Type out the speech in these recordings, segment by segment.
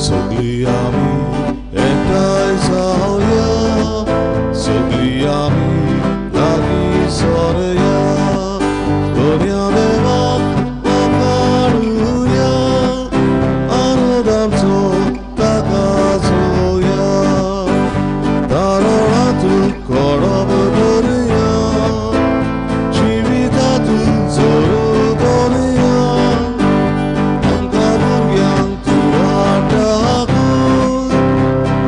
सगळीं आमी एकठांय जावया, सगळीं आमी लागीं सरया, बऱ्या देवाक वखाणुया, आनंद आमचो ताका जोया, दारोळांतूं कोडब दरया, जिवितांतूं जोरू दवरया, आमकां भुरग्यांक तूं वाट दाखय,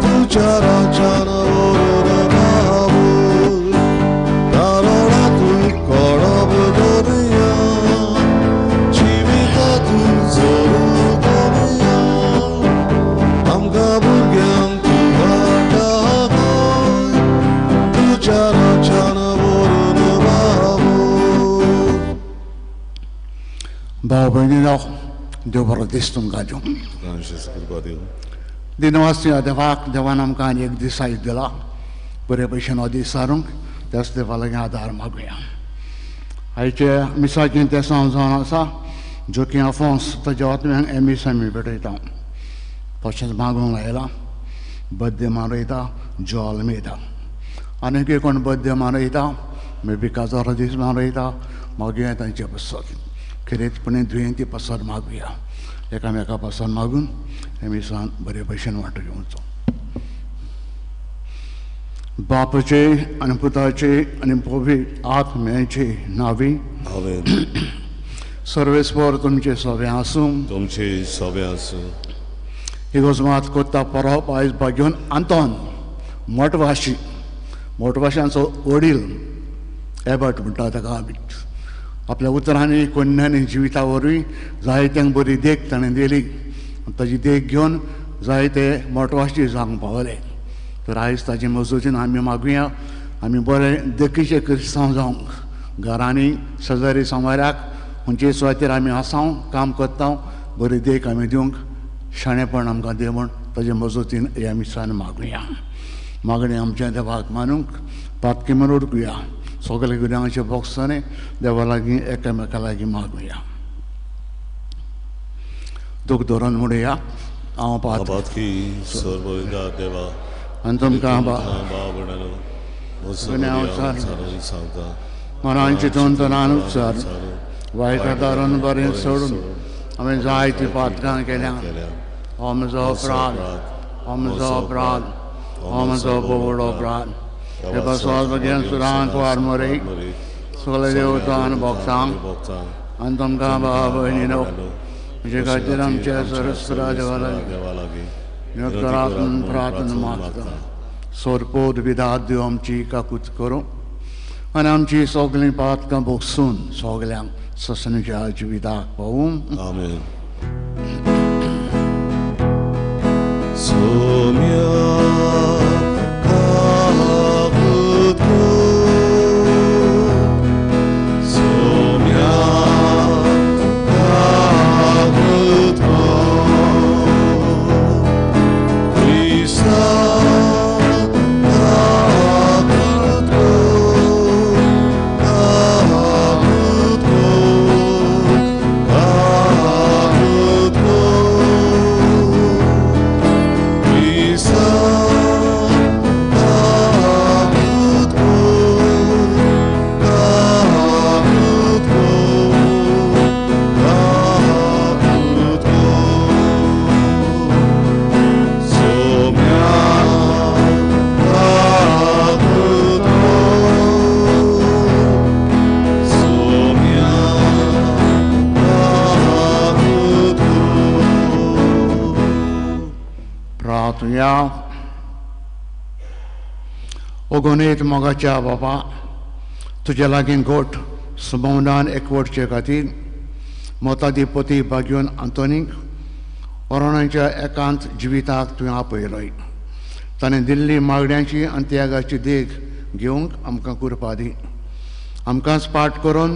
तुज्या राज्यान व्हरून पावय, दारोळांतूं कोडब दरया, जिवितांतूं जोरू दवरया, आमकां भुरग्यांक तूं वाट दाखय, तुज्या राज्यान व्हरून पावय. भाव भयणीनो, देव बरो दीस तुमकां दिवं. कृपा दिवं. दिनवास देवाक, देवान आमकां आनी एक दीस आयज दिला बरे भशेन हो दीस सारूंक, त्याच देवा लागीं आदार मागुया. आयचे मिसाचें तेसांव जावन आसा जोकी आफोंस, ताज्या आत्म्यांक हें मीस आमी भेटयता. तशेंच मागूंक आयला बड्डे मनयता जॉल मेयता, आनीकय कोण बड्डे मनयता, मे बी काजार दीस मनयता, मागुया तांचे पासत खेरीतपणी दुयेंती पासत मागुया. एकामेका पासून मागून हे मिसान बरे भशेन वांटो घेवचो. बापाचे आनी पुताचे आनी पवित्र आत्म्याचे नांवी. आमेन. सर्वेस्पर तुमचे सगळें आसूं. तुमचे सगळें आसूं. इगोज मात कोत्ता परब आयज भाग्योन आंतोन मोटवाशी, मोटवाशांचो वडील एबट म्हणटा ताका आमी, आपल्या उतरांनी कोन्यांनी जिविता वरवीं जायत्यांक बरी देख ताणें दिली, ताजी देख घेवन जायते मोटवाशी जावंक पावले. तर आयज ताजे मजूतीन आमी मागुया आमी बरे देखीचे क्रिस्तांव जावंक, घरांनी शेजारी समाराक खंयचे सुवातेर आमी आसाव काम करता बरी देख आमी दिवंक शाणेपण आमकां दी म्हूण ताजे मजूतीन ह्या मिसान मागुया. मागणें आमच्या देवाक मानूंक पातकी म्हूण उडकुया, सगळे गुन्यांवाचे बोगसाने देवा लागीं एकामेका लागीं मागुया. दूख धरून म्हणुया, हांव पातकी सर्व देवा आनी तुमकां सांगता, मनान चिंतून तनान उपचार वायट आदारून बरें सोडून हांवें जायतीं पातकां केल्या. हो म्हजो अपराध, हो म्हजो अपराध, हो म्हजो बोवडो अपराध. हे पासत भगेन सुरांत वार मोरी सगळे देवतान भोगतां आनी तुमकां भाव भयणीनो म्हजे खातीर आमच्या सरस्वरा देवा लागीं प्रार्थना मागता. सोरपोद विदात देव आमची काकूत करूं आनी आमची सगळीं पातकां भोगसून सगल्यांक ससनच्या जिविताक पावूं. आमेन. सोम्या काकूत कर, सोम्या काकूत कर, क्रिस्ता काकूत कर, काकूत कर, काकूत कर, क्रिस्ता काकूत कर, काकूत कर, काकूत कर, सोम्या काकूत कर, सोम्या काकूत कर. प्रार्थुया. ओगोनेत मोगाच्या बाबा, तुज्या लागीं गोट सुमोनान एकवटचे खातीर मोताधिपती भाग्योन आंतोनीक ओरोणाच्या एकांत जिविताक तुवें आपयलोय. ताणें दिल्ली मागण्यांची आनी त्यागाची देख घेवंक आमकां कृपा दी. आमकांच पाठ करून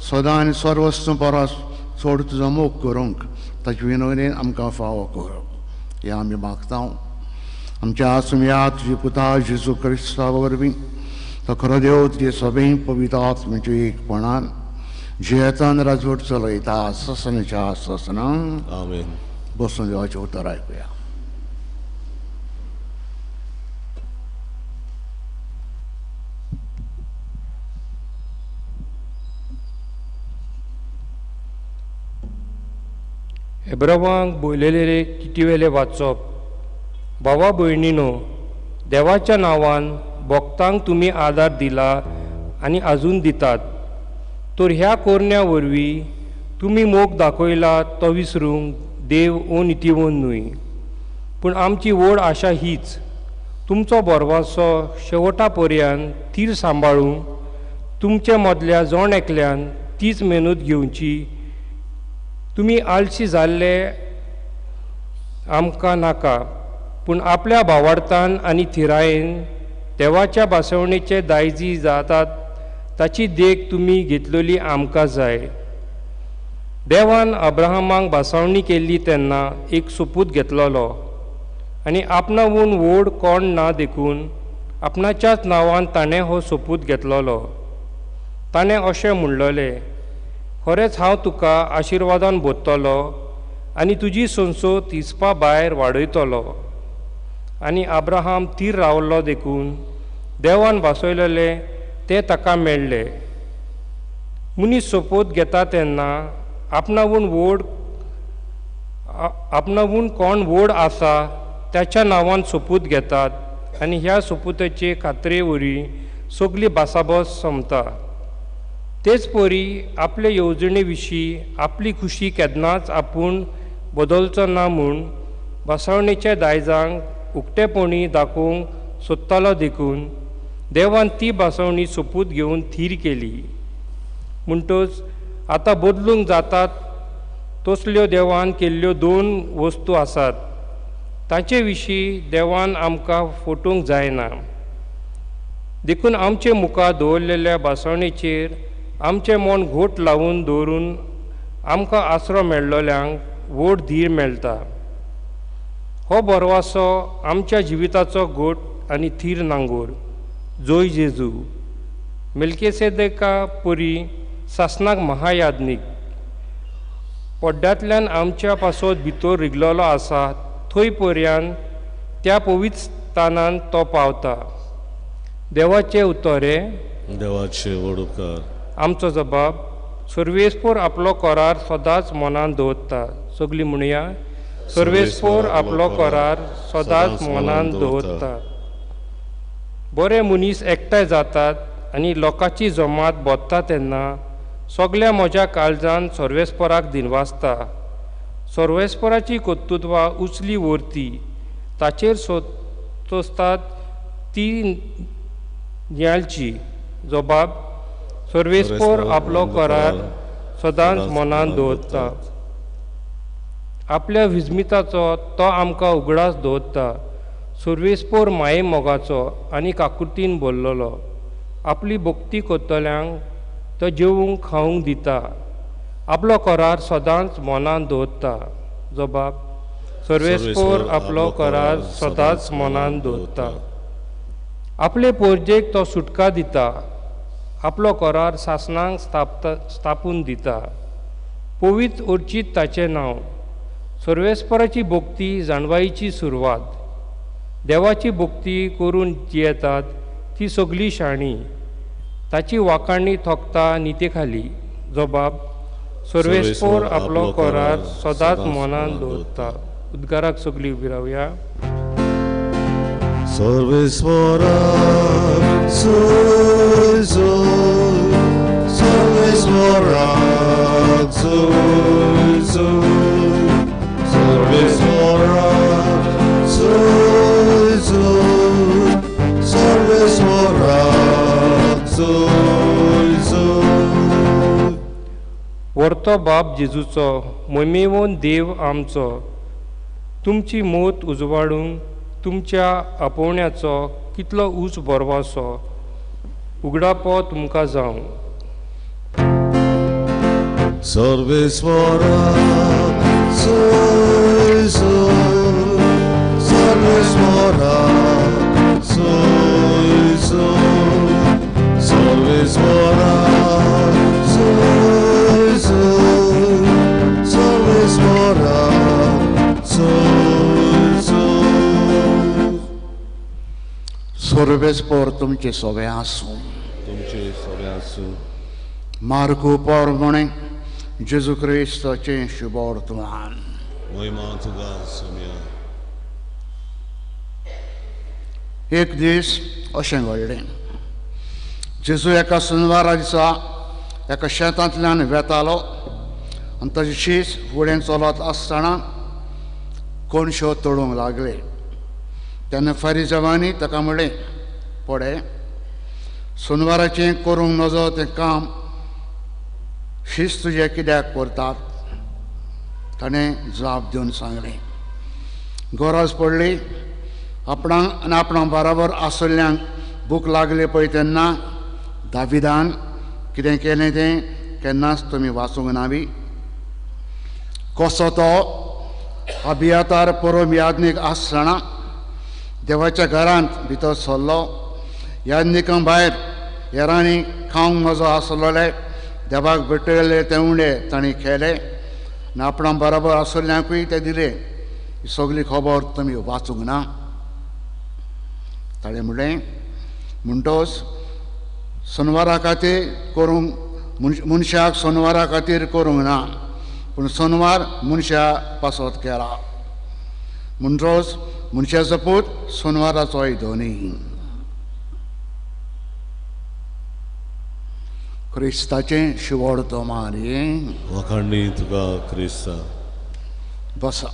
सदां आनी सर्वस्व परस चड तुजो मोग करूंक ताचे विनवणेन आमकां फावो कर, हें आमी मागता. आमच्या आसुया तुजी पुता जेजू क्रिस्ता वरवीं, तो खरो देव तुजे सगळीं पवित्र आत्म्याच्या एकपणान जियेतान राजवट चलयता ससनच्या ससना. आमेन. बसून देवाचें उतर आयकुया. एब्रावांक बयलेले चिटीवेले वाचप. भावा भयणीनो, देवाच्या नांवान भक्तांक तुमी आदार दिला आनी आजून दितात, तर ह्या कोरण्या वरवीं तुमी मोग दाखयला तो विसरूंक देव अनितीवन न्हय. पूण आमची व्हड आशा हीच, तुमचो भरवंसो शेवटा पर्यंत थीर सांबाळूंक तुमचे मदल्या जण एकल्यान तीच मेहनत घेवची. तुमी आलशी जाल्ले आमकां नाका, पूण आपल्या भावार्थान आनी थिरायेन देवाच्या भासवणेचे दायजी जातात ताची देख तुमी घेतलेली आमकां जाय. देवान अब्राहमाक भासावणी केल्ली तेन्ना एक सोपूत घेतलेलो आनी आपणावून व्हड कोण ना देखून आपणाच्याच नांवान ताणें हो सोपूत घेतलेलो. ताणें अशें म्हणलेलें, खरेंच हांव तुका आशिर्वादान भरतलो आनी तुजी संसद हिसपा भायर वाडयतलो. आनी अब्राहम थीर रावलो देखून देवान भासयलेलें तें ताका मेळ्ळें. मनीस सोपूत घेता तेन्ना आपणावून व्हड आपणावून कोण व्हड आसा त्याच्या नांवान सोपूत घेतात आनी ह्या सोपुताचे खात्रे वरवीं सगली भासाभास सोंपता. तेच परी आपले येवजणे विशीं आपली खुशी केन्नाच आपूण बदलचो ना म्हूण भासावणेच्या दायजांक उक्तेपणी दाखोवंक सोदतालो देखून देवान ती भासावणी सोपूत घेवन थीर केली. म्हणटच आतां बदलूंक जातात तसल्यो देवान केल्ल्यो दोन वस्तू आसात, ताचे विशीं देवान आमकां फटोवंक जायना. देखून आमचे मुखार दवरलेल्या भासावणेचेर आमचें मन घोट लावन दवरून आमकां आसरो मेळ्ळोल्यांक व्हड धीर मेळटा. हो भरवंसो आमच्या जिविताचो घोट आनी थीर नांगोर. जोय जेजू. मेल्केसेदेका परी सासनाक महायाज्ञीक पड्ड्यांतल्यान आमच्या पासत भितर रिगलेलो आसा थंय पर्यंत त्या पवित्र स्थानान तो पावता. देवाचें उतर हें देवाचे व्हड उपकार. आमचो जबाब सर्वेस्पोर आपलो करार सदांच मनान दवरता. सगळीं म्हणया, सर्वेस्पोर आपलो करार सदांच मनान दवरता. बरे मनीस एकठांय जातात आनी लोकांची जमात बोत्ता तेन्ना सगल्या म्हज्या काळजान सर्वेस्पोराक दिनवासता. सर्वेस्पोराची कर्तृत्वां उचली व्हरती ताचेर सोचतात ती नियाळची. जबाब सर्वेस्पोर आपलो करार सदांच मनान दवरता. आपल्या विस्मिताचो तो आमकां उगडास दवरता. सर्वेस्पोर माये मोगाचो आनी काकुतीन भरलेलो. आपली भक्ती करतल्यांक तो जेवूंक खावंक दिता. आपलो करार सदांच मनान दवरता. जबाब सर्वेस्पोर आपलो करार सदांच मनान दवरता. आपले पोरजेक तो सुटका दिता. आपलो करार सासणांक स्थापून दिता. पवित्र उर्चीत ताचें नांव. सर्वेस्पराची भक्ती जाणवायेची सुरवात. देवाची भक्ती करून जियेतात ती सगली शाणी. ताची वाखाणी थोकता निते खाली. जबाब सर्वेस्पोर आपलो करार सदांच मनान दवरता. उद्गाराक सगली उबी रावया. सर्वेस्पराक जोय जोय, सर्वेस्पराक जोय जोय, सर्वेस्पराक जोय जोय, सर्वेस्पराक जोय जोय. व्हरतो बाप जेजूचो मोमेवन देव आमचो तुमची मोत उजवाडूंक तुमच्या आपोवण्याचो कितलो ऊंच भरवंसो उगडापो तुमकां जावं. सर्वेस्पराक जोय जोय, सर्वेस्पराक जोय जोय, सर्वेस्पराक जोय जोय, सर्वेस्पराक जोय जोय. सर्वेस्पोर तुमचे सोबे आसूं. तुमचे सोबे आसूं. मार्कू पोरमणे जेजू क्रिस्ताचें शुभवर्तमान. महिमा तुका सोम्या. एक दीस अशें घडलें, जेजू एका सुनवारा दिसा एका शेतांतल्यान वेतालो आनी ताजे शीस फुडें चलत आसतना कोणश्यो तोडूंक लागले. तेन्ना फारीजवांनी ताका म्हणलें, पळय सुनवाराचें करूंक नजो तें काम शीस तुजें कित्याक करतात? ताणें जाप दिवन सांगलें, गरज पडली आपणाक आनी आपणा बराबर आशिल्ल्यांक भूक लागली पळय तेन्ना दाविदान कितें केलें तें केन्नाच तुमी वाचूंक ना बी? कसो तो अभियातार परम याज्ञीक आसतना देवाच्या घरांत भितर सरलो, याज्ञिकां भायर हेरांनी खावंक नजो आसलेले देवाक भेटयल्ले ते उंडे तांणी खेले आनी आपणा बराबर आशिल्ल्यांकूय ते दिले. ही सगली खबर तुमी वाचूंक ना? ताणें म्हणलें, म्हणटोच सोनवारा खातीर करूंक मनशाक सोनवारा खातीर करूंक ना, पूण सोनवार मनशा पासत केला. म्हणटोच मनशाचो पूत सोनवाराचोय धनी. क्रिस्ताचें शिवड तो मारये. वाखाणणी तुका क्रिस्ता. बसा.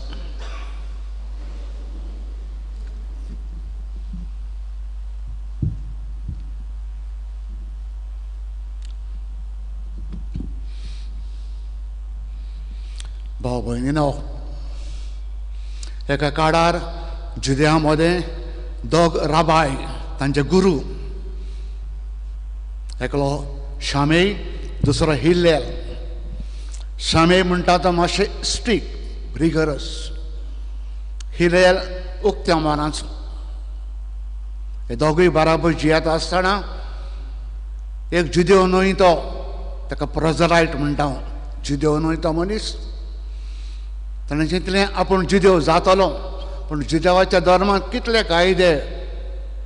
भाव भयणीनो, एका काळार जुद्या मदें दोग राबाय तांचे गुरू, एकलो शामेय दुसरो हिल्लेल. शामेय म्हणटा तो मातशें स्ट्रीक रिगरस, हिलेल उक्त्या मनाचो. हे दोगूय बराबर जियेता आसतना एक जुदेव न्हय तो, ताका प्रोजरायट म्हणटा हांव, जुदेव न्हय तो मनीस. ताणें चिंतलें आपूण जुदेव जातलो, पूण जुदेवाच्या धर्मांत कितले कायदे,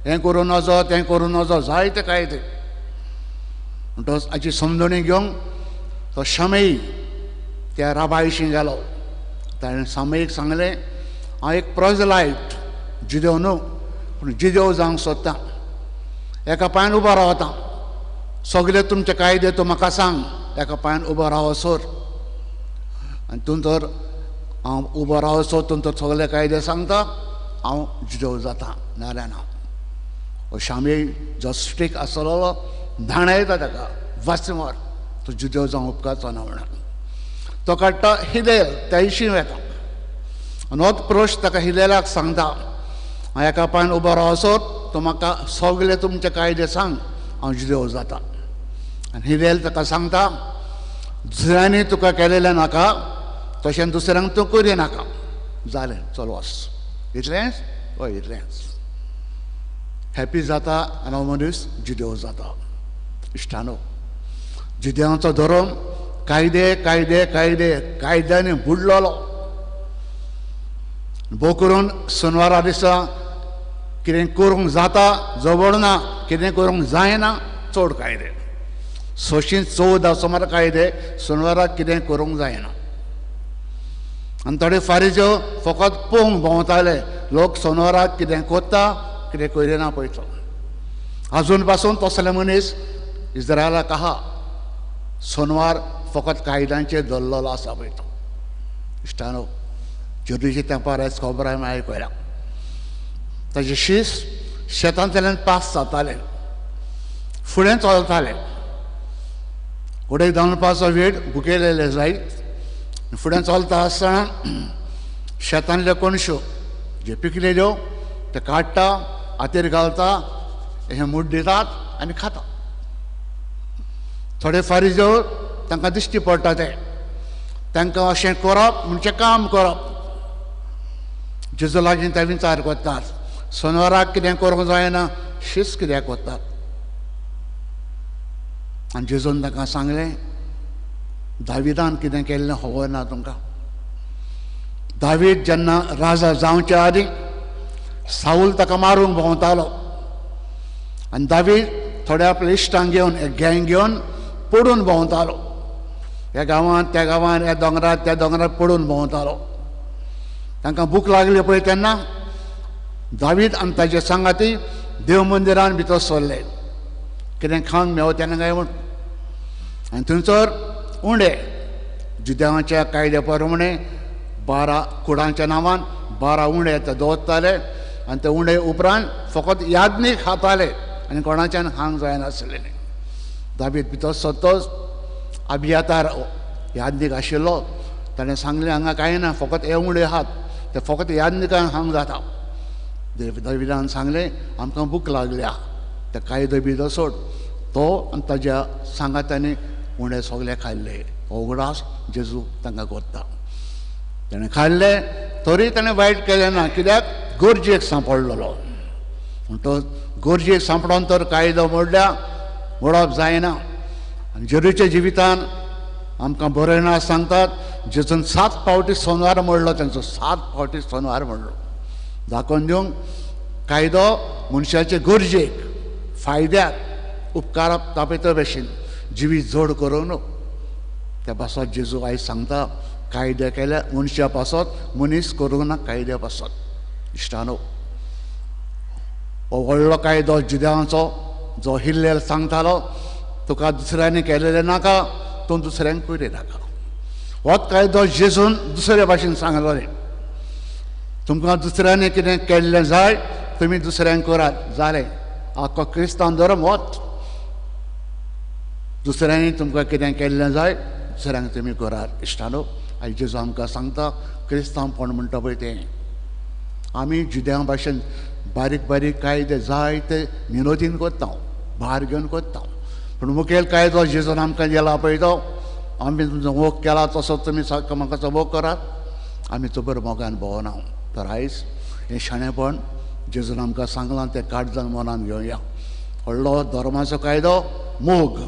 हें करूं नजो तें करूं नजो, जायते कायदे. म्हणटकच हाची समजणी घेवंक तो शमयी त्या राबायशी गेलो. ताणें शामयीक सांगलें, हांव एक प्रोजलायट जुदेव न्हू, पूण जुदेव जावंक सोदतां, एका पांयान उबो रावता, सगळे तुमचे कायदे तूं म्हाका सांग, एका पांयान उबो रावसर आनी तूं तर हांव उबो रावसो तूं तर सगळे कायदे सांगता, हांव जुदेव जाता नाजाल्यार ना. हो शामी जो स्ट्रीक आसलेलो धाणायता ताका, वाचमार तो जुदेव जावंक उपकारचो ना म्हणून. तो काडटा हिलेल, त्या हिशीं वेता आनी होच प्रश्न ताका हिलेलाक सांगता, हांव एका पांयान उबो रावसर तूं म्हाका सगळे तुमचे कायदे सांग, हांव जुदेव जाता. आनी हिलेल ताका सांगता, दुसऱ्यांनी तुका केलेलें नाका तशें दुसऱ्यांक तूं करी नाका. जालें, चल वच. इतलेंच? हय इतलेंच. हॅपी जाता आनी हो मनीस जुदेव जाता. इश्टानो, जुदेवांचो धर्म कायदे कायदे कायदे कायद्यांनी बुडलेलो. भोव करून सोनवारा दिसा कितें करूंक जाता जवळ ना, कितें करूंक जायना चड कायदे, 614 सुमार कायदे सोनवाराक कितें करूंक जायना. आनी थोडे फारीज्यो फकत पळोवंक भोंवताले, लोक सोनवाराक कितें करता कितें करिना पळयतो. आजून पासून तसले मनीस इस्रायलाक आहा, सोनवार फकत कायद्यांचेर धरलेलो आसा पळयतो. इश्टानो, जेजूच्या तेंपार आयज खबर आमी आयकल्या, ताजे शीस शेतांतल्यान पास जाताले, फुडें चलताले. फुडें दनपारचो वेळ भुकेलेले जायत फुडें चलता आसतना शेतांतल्यो कोणश्यो जे पिकलेल्यो ते काडटा, हातीर घालता, हे मूठ दितात आनी खाता. थोडे फारीज्यो तांकां दिश्टी पडटा तें, तांकां अशें करप म्हणजे काम करप. जेजू लागीं ते विचार करतात, सोनवाराक कितें करूंक जायना, शीस कित्याक करतात? आनी जेजून तांकां सांगलें, दाविदान कितें केल्लें खबर ना तुमकां? दावीद जेन्ना राजा जावचे आदीं साऊल ताका मारूंक भोंवतालो आनी दावीद थोड्या आपल्या इश्टांक घेवन एक गँग घेवन पडून भोंवतालो, ह्या गांवांत त्या गांवांत, ह्या दोंगरार त्या दोंगरार पडून भोंवतालो. तांकां भूक लागली पळय तेन्ना दावीद आनी ताजे सांगाती देव मंदिरान भितर सरले, कितें खावंक मेळो तेन्ना काय म्हूण. आनी थंयसर उंडे जुदेवाच्या कायद्या प्रमाणे 12 कुडांच्या नांवान 12 उंडे ते दवरताले आनी ते उंडे उपरांत फकत यादनीक खाताले आनी कोणाच्यान खावंक जायनासलें. दावीद भितर सरतच अबियातार यादनीक आशिल्लो, ताणें सांगलें हांगा कांय ना, फकत हे उंडे आहात, ते फकत यादनिकान खावंक जाता. दाविदान सांगलें आमकां भूक लागल्या, ते कायदो बियदो सोड. तो आनी ताज्या सांगातांनी उंडे सगळे खाल्ले. हो उगडास जेजू तांकां करता. ताणें खाल्ले तरी ताणें वायट केलें ना, कित्याक गरजेक सांपडलेलो. म्हणटच गरजेक सांपडोन तर कायदो मोडल्या, मोडप जायना. आनी जेजूच्या जिवितान आमकां बरयना सांगतात जेजून 7 फावटी सोनवार मोडलो, तांचो 7 फावटी सोनवार मोडलो. दाखोवन दिवंक कायदो मनशाचे गरजेक, फायद्याक, उपकाराक तापयता भशेन जिवीत जोड करून. त्या पासत जेजू आयज सांगता कायदे केल्या मनशा पासत, मनीस करूंक ना कायद्या पासत. इश्टानो, हो व्हडलो कायदो जुदेवांचो जो हिल्लेल सांगतालो तुका दुसऱ्यांनी केलेलें नाका, तूं दुसऱ्यांक पयलें नाका. होच कायदो जेजून दुसऱ्या भाशेन सांगलोलें, तुमकां दुसऱ्यांनी कितें केल्लें जाय तुमी दुसऱ्यांक करात, जालें. आख्खो क्रिस्तांव धर्म होच, दुसऱ्यांनी तुमकां कितें केल्लें जाय दुसऱ्यांक तुमी करात. इश्टानो, आयज जेजू आमकां सांगता क्रिस्तांवपण म्हणटा पळय तें आमी जुदेवां भाशेन बारीक बारीक कायदे जाय ते मिनोतीन करता, भार घेवन करता, पूण मुखेल कायदो जेजून आमकां दिला पळय तो आमी तुमचो मोग केला तसो तुमी सारको म्हाका मोग करात, आमी चबर मोगान भोंवना. तर आयज हें शाणेपण जेजून आमकां सांगलां तें काळजान मनान घेवया. व्हडलो धर्माचो कायदो मोग,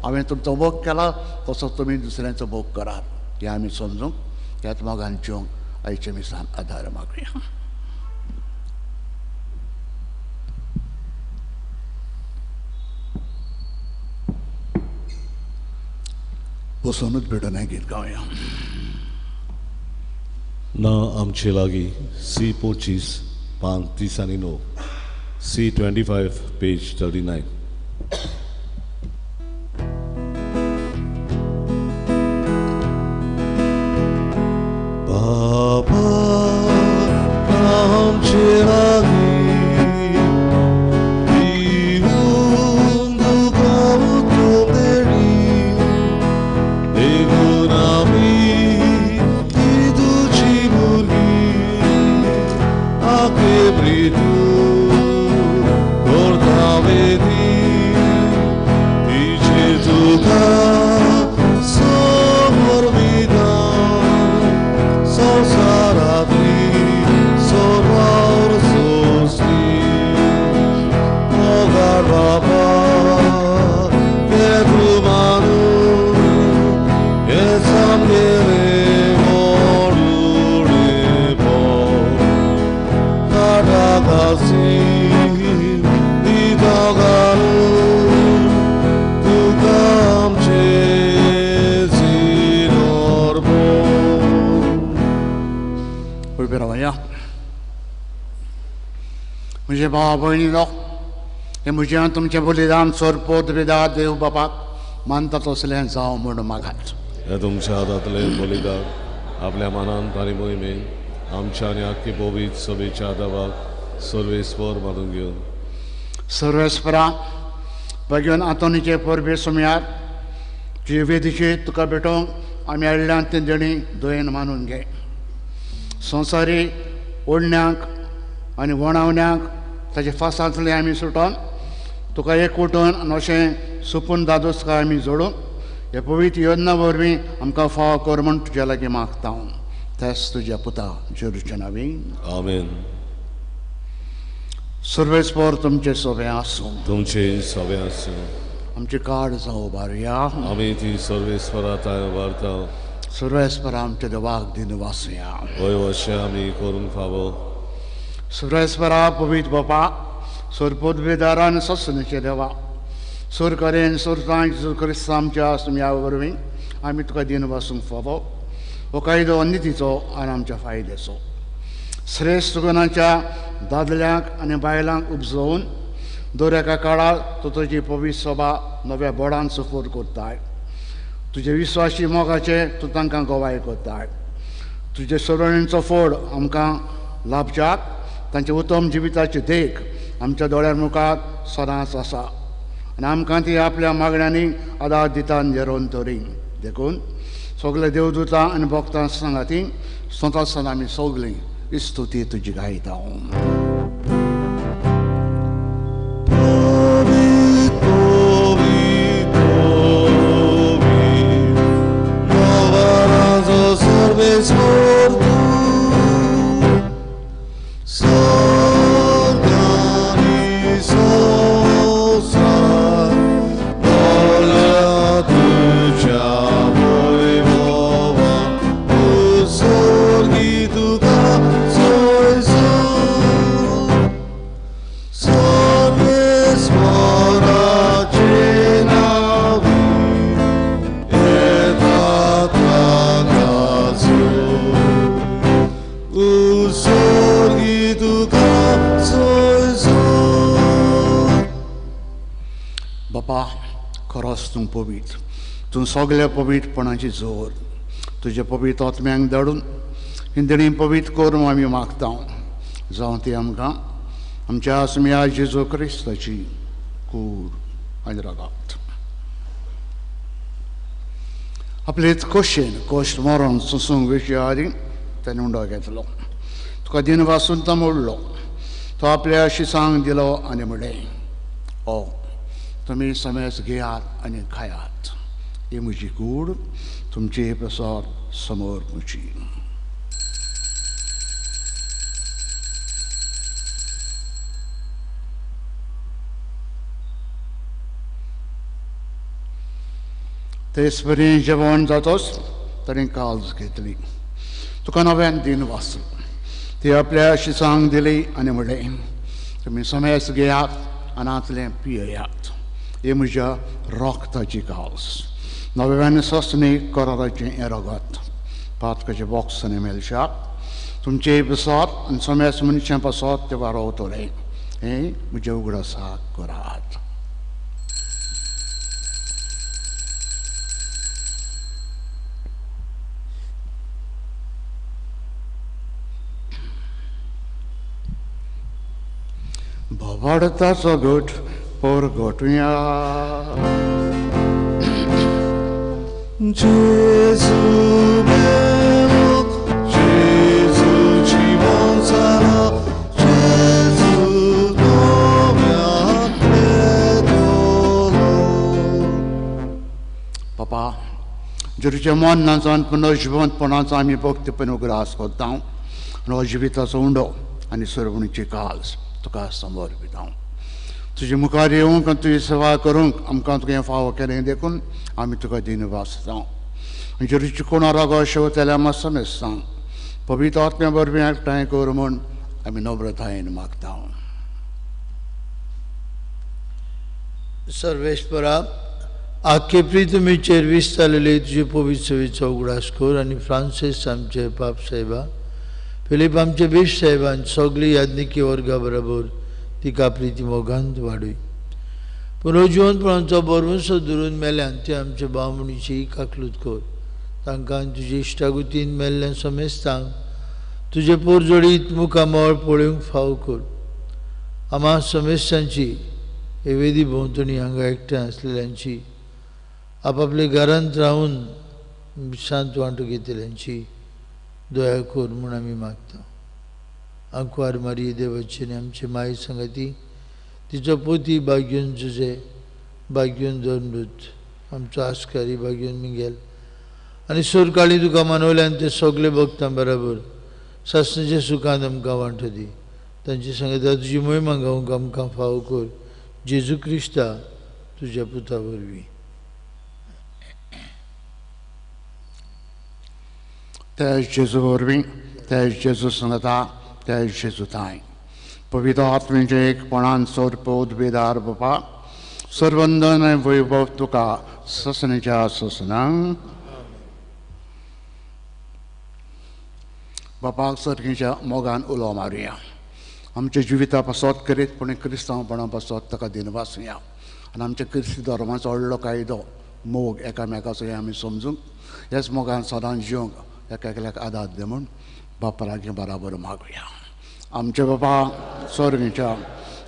हांवें तुमचो मोग केला तसो तुमी दुसऱ्यांचो मोग करात, हें आमी समजूंक ह्याच मोगान जिवंक आयच्या मिसान आदार मागुया. बसोनूच भेटून हें गीत गावया. ना आमचे लागीं सी 25 पान 30 आनी 9, सी 25 पेज 39. बाबा आमचे लागीं म्हजे भाव भयणीनो, हें म्हजें तुमचें बलिदान सोरपोत विदा देव बापाक मानता तसलें जावं म्हूण मागात. हें तुमच्या हातांतलें बलिदान आपल्या मनान आनी मोहिमेन आमच्या आनी आख्खी पवित्र सभेच्या देवाक सर्वेस्पर मानून घेवन. सर्वेस्परा भगवान आंतोनीचे परबे सुमयार तुजे वेदीचेर तुका भेटोवंक आमी हाडल्यान तें देणी दयेन मानून घे. संवसारी ओडण्यांक आनी वणावण्यांक ताचे फासांतले आमी सुटोन तुका एक उठून आनी अशें सुपून दादोसकाय आमी जोडून हे पवित्र योजना वरवीं आमकां फावो कर म्हूण तुज्या लागीं मागता हांव, त्याच तुज्या पुता जेजूच्या नांवान. आमेन. सर्वेस्पर तुमचे सोबें आसूं. तुमचे सोबें आसूं. आमचे कार्ड जावं उबारुया. आमी ती सर्वेस्परा थंय उबारता. सर्वेस्परा आमच्या देवाक दिन वासुया. हय अशें आमी करूंक फावो. सर्वेस्परा पवित्र बापा सोरपोदवेदारा आनी ससनेचे देवा सोर करेन सोरतां जेजू क्रिस्तांव आमच्या सुमया वरवीं आमी तुका दिन वासूंक फावो. हो कायदो नितीचो आनी आमच्या फायद्याचो. श्रेश्ठ गुणांच्या दादल्यांक आनी बायलांक उपजोवन दर एका काळार तूं तुजी पवित्र सभा नव्या बोडान सफर करताय. तुजे विस्वासी मोगाचे तूं तांकां गवाय करताय. तुजे सरणींचो फोड आमकां लाभच्याक तांच्या उत्तम जिविताची देख आमच्या दोळ्यां मुखार सदांच आसा आनी आमकां ती आपल्या मागण्यांनी आदार दिता निरोवन तरी. देखून सगळे देवदूतां आनी भक्तां सांगाती स्वता सदां आमी सगळीं स्तुती तुजी गायता. बापा, खरोच तूं पवित्र, तूं सगल्या पवित्रपणाची जोर. तुज्या पवित्र आत्म्यांक धाडून हिंदणी पवित्र करून आमी मागता, जावं ती आमकां आमच्या आसम्या जेजू क्रिस्ताची कूड आनी रगात. आपलेच खोशेन कश्ट मरण सोंसूंक वेचे आदीं ताणें उंडो घेतलो, तुका दिन वासून तो मोडलो, तो आपल्या शिसांक दिलो आनी म्हणलें, ओ तुमी समेज घेयात आनी खायात, ही म्हजी कूड तुमचे प्रसाद समोर म्हजी. तेच परी जेवण जातोच ताणें काल्ज घेतली, तुका नव्यान दिन वाचलो, ती आपल्या शिसांक दिली आनी म्हणलें, तुमी समेज घेयात आनी पियेयात, ही म्हज्या रक्ताची काल्स, नव्यान ससनी कराराचें हें रगत, पातकाचें बॉक्स आनी मेलशाक तुमचे पसत आनी समेज मनशां पासत ते वारोवतले, हें म्हज्या उगडासाक करात. भवाडताचो घट परगटुया. जेजू मेलो, जेजू जिवन जाला, जेजू नव्यान मेळटलो. बाबा, जेजूच्या मरणाचो आनी पुनर्जिवंतपणाचो आमी भक्तीपण उगडास करता आनी हो जिविताचो उंडो आनी सर्वणीची काल्स तुका समर्पिता. तुजे मुखार येवंक आनी तुजी सेवा करूंक आमकां तुवें फावो केलें देखून आमी तुका दिन वाचता. आनी जेजूची कोणा रागो शेवतेल्या आमी समेस्ता पवित्र आत्म्या वरवीं एकठांय कर म्हूण आमी नम्रतायेन मागता. सर्वेश्वरा, आखे प्रितमीचेर विस्तारलेले तुजे पवित्र सेवेचो उगडास कर आनी फ्रांसीस आमचे पाप साहेबा, फिलीप आमचे बीश साहेबान सगळी याज्ञिकी वर्गा बरोबर तिका प्रिती मोगांत वाडय. पुनर्जिवनपणाचो बरवंसो धरून मेल्यान ते आमचे भावणीची काकलूत कर, तांकां तुजे इश्टागुतीन मेल्ल्या समेस्तांक तुजे पोरजोडीत मुखामळ पळोवंक फाव कर. आमा समेस्तांची हे वेदी भोंवतणी हांगा एकठांय आसलेल्यांची, आपापल्या घरांत रावन शांत वांटो घेतल्यांची दया कर म्हूण आमी मागता. आंकवार मारी देवाची आनी आमचे माई सांगाती तिचो पोती बाग्यून जुजे, बाग्यून धर्मदूत, आमचो आस्कारी बाग्यून मिंगेल आनी सोरकाळी तुका मानवल्यान ते सगळे भक्तां बराबर सासणाच्या सुखान आमकां वांटो दी. तांची सांगाता तुजी मोहिमा गावंक आमकां फावो कर, जेजू क्रिस्ता तुज्या पुता वरवीं. त्या जेजू वरवीं, त्या जेजू सांगता, त्या जेजू ताय पवित्र आत्म्याचें एकपणान सोर्प उद्बेदार बापा, सर्वंदन वैभव तुका ससनेच्या ससनांक. बापाक सारकीच्या मोगान उलो मारुया. आमच्या जिविता पासत करीत पूण क्रिस्तांवपणा पासत ताका दिनवासुया आनी आमच्या क्रिस्ती धर्माचो व्हडलो कायदो मोग एकामेकाचो हें आमी समजूंक ह्याच मोगान सदांच जिवंक एका एकल्याक आदार दी म्हूण बापा लागीं बराबर मागुया. आमच्या बापा स्वर्गीच्या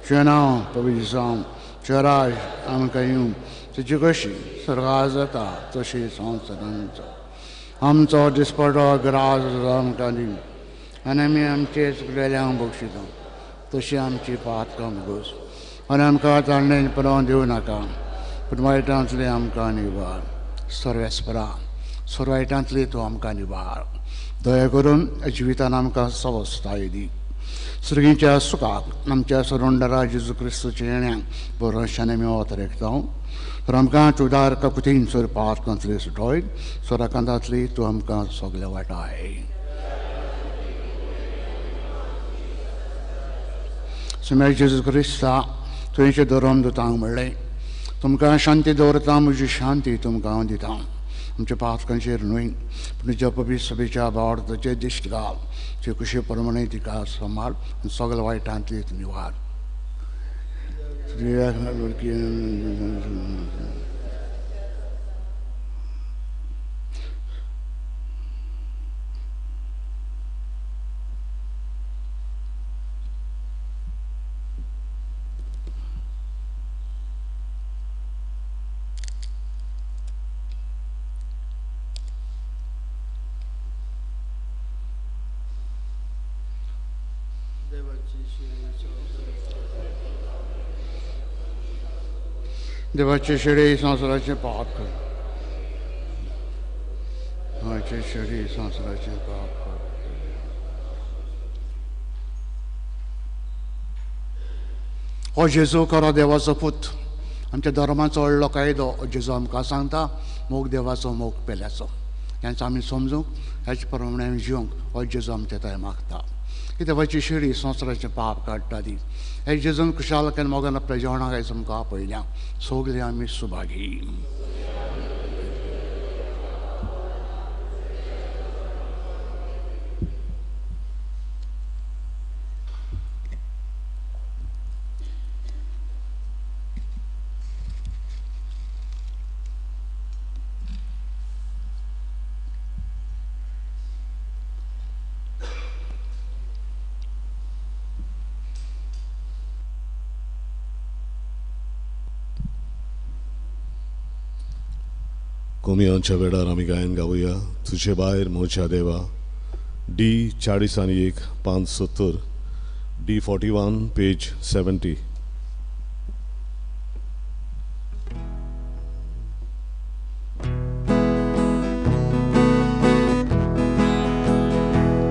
तुजें नांव पवित्र जावं, तुजें राज आमकां येवं, तुजी कशी स्वर्गार जाता तशी संवसारांत जावं. आमचो दिसपडो ग्रास आमकां दी आनी आमी आमचे चुकलेल्यांक बक्षिता तशी आमची पातकां घोस आनी आमकां ताणें पळोवन दिवं नाका पूण वायटांतली आमकां निवार. सर्वेस्परा सर्व वायटांतली तूं आमकां निवार. दया करून जिवितान आमकां सवस्ताय दी. सुर्गीच्या सुखाक आमच्या सरोंडरा जेजू क्रिस्तूच्या येण्याक भरोशान आमी वत रेखता. तर आमकां चुदार ककुतीन सोर पातकांतली सुटोय सोराकांतांतली तूं आमकां सगळें वाटाय. सुमेर जेजू क्रिस्ता तुवें धर्म दुतांक म्हणलें तुमकां शांती दवरता, म्हजी शांती तुमकां हांव दिता. आमच्या पातकांचेर न्हय पूण तुज्या पवित्र सभेच्या भावार्थाचेर दिश्ट घाल, तुजे कुशे प्रमाणे तिका सांबाळ आनी सगळ्या वायटांतली तूं निवार. देवाचे शेडे संवसाराचें पाप कर, देवाचे शेडे संवसाराचें पाप कर. हो जेजू खरो देवाचो पूत, आमच्या धर्माचो व्हडलो कायदो जेजू आमकां सांगता मोग देवाचो मोग पेल्याचो. हेंच आमी समजूंक ह्याच प्रमाणे आमी जिवंक हो जेजू आमच्या थंय मागता. ही देवाची शिडी संवसाराचें पाप काडटा ती हे जेजून खुशालकान मोगान आपल्या जेवणाक आयज आमकां आपयल्या. सगळे आमी सुभागी. कोमियांच्या वेळार आमी गायन गावया तुजे भायर म्हज्या देवा. डी 40 आनी 1 5 70, डी 41 पेज 70.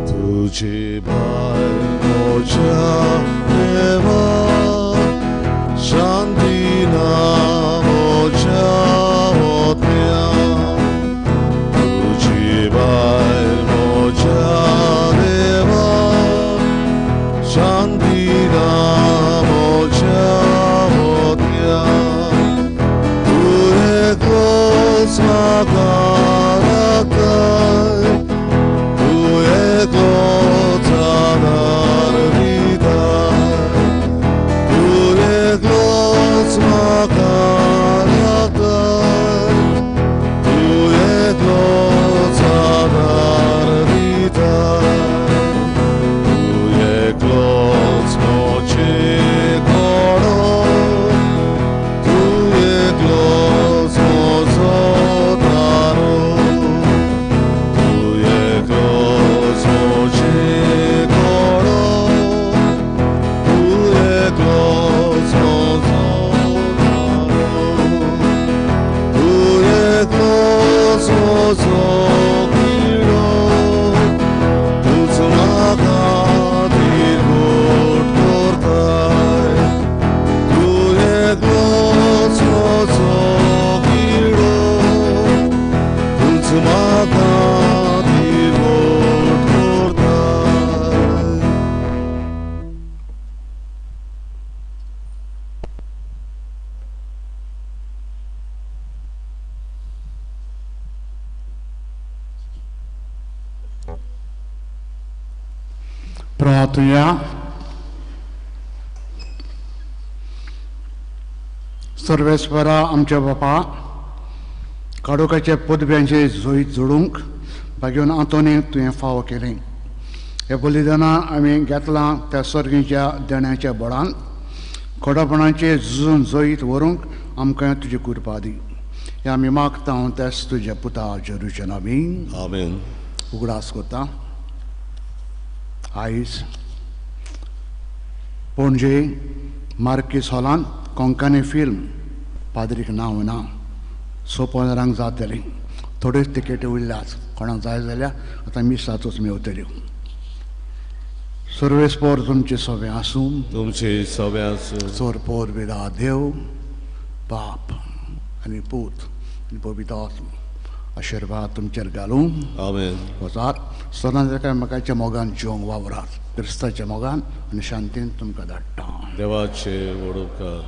तुझे भायर म्हज्या देवा शांती ना म्हज्या आत्म्या. तुझे भायर म्हज्या देवा शांती ना म्हज्या आत्म्या. तूं एकलोच म्हाका राखताय, तूं एकलोच आदार दिता. प्रार्थुया. सर्वेस्परा आमच्या बापा, काडोकाच्या पदव्यांचे जैत जोडूंक भाग्योन आंतोनी तुवें फावो केलें. हे बलिदानां आमी घेतलां त्या सर्गीच्या देण्याच्या बळान खोडपणाचे झुजून जैत व्हरूंक आमकां तुजी कृपा दी. हे आमी मागता त्याच तुज्या पुता जेरूच्या नांवान. आमेन. उगडास करता आयज पणजे मार्कीस हॉलान कोंकणी फिल्म पाद्रीक नांव ना 6:15 जातलें. थोड्योच तिकेटी उरल्यात, कोणाक जाय जाल्यार आतां मिसाचोच मेवतल्यो. सर्वेस्पोर तुमचे सगळें आसूं, तुमचे सगळें आसूं. सोरपोर वेदा देव बाप आनी पूत आनी पवित्र आत्मा आशिर्वाद तुमचेर घालूं. आमेन. वचात सदांच एकामेकाच्या मोगान जिवंक वावरात. क्रिस्ताच्या मोगान आनी शांतीन तुमकां धाडटा. देवाचे वडोवकार.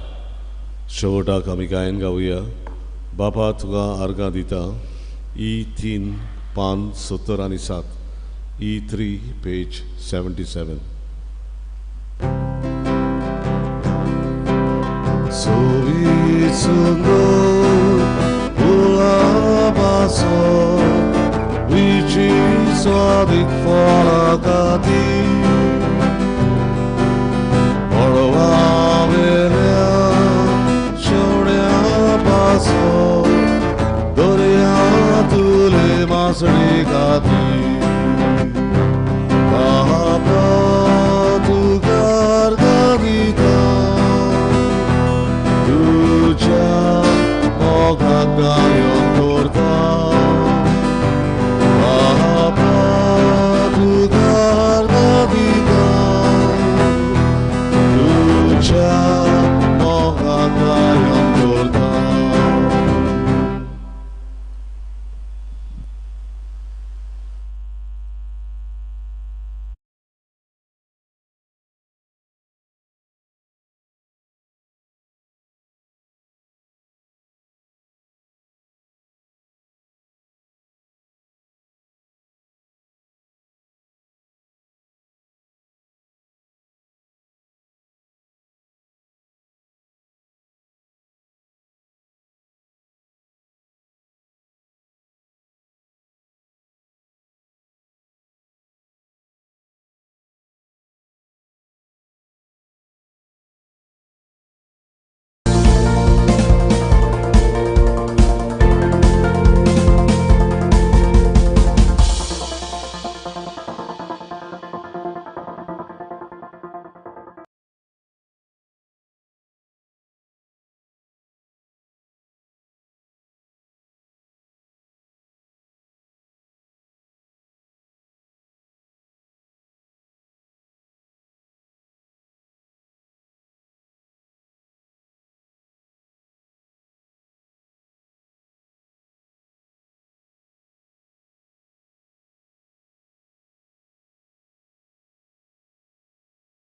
शेवटाक आमी गायन गावया. बापा तुका आर्गां दिता. ई 3 पान 70 आनी 7, ई 3 पेज 77. सोबीत सुंदर फुलां विची स्वादीक फळां खातीर मळबा वेल्या शेवण्या पासो दर्या तुले मासळे खातीर.